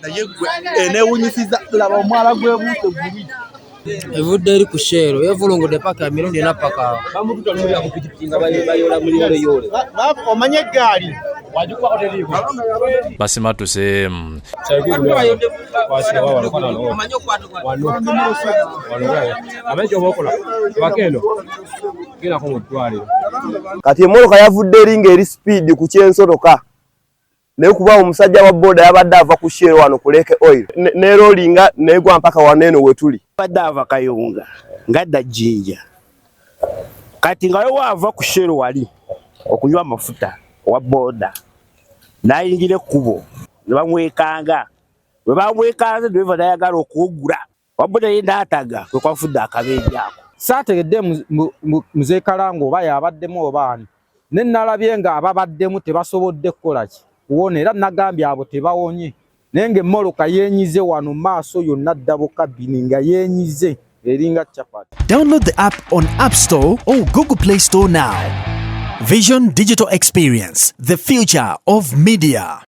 Naye gwe enewunyisiza, laba omwala gwebuuse guli. Evudde eri ku Shell, yevulungudde paka emirundi ena paka awo. Omanye eggaali. Basimatuse. Kati emmotoka yavudde eri ng'eri sipiidi ku kyensoroka, naye kuba omusajja wa boda yabadde ava ku Shell wano ku Lake Oil nerolinga negwa mpaka wano eno wetuli. Badde ava Kayunga ngadda Jjinja, kati nga wewaava ku Shell wali okunywa amafuta, owa boda n'ayingira ekkubo ne bamwekanga. Bwe bamwekanze, dereva n'ayagala okuwugula, owa boda ye n'ataga, kwe kwafudde akabenje ako. Saategedde Mzee Kalanga oba yabaddemu oba ani, ne nalabye nga ababaddemu tebasobodde kukola ki kuwona, era nagambye abo tebawonye, naye ng'emmotoka yeenyize wano maaso yonna, double cabin nga yeenyize eringa chapati. Download the app on App Store or Google Play Store now. Vision Digital Experience, the future of media.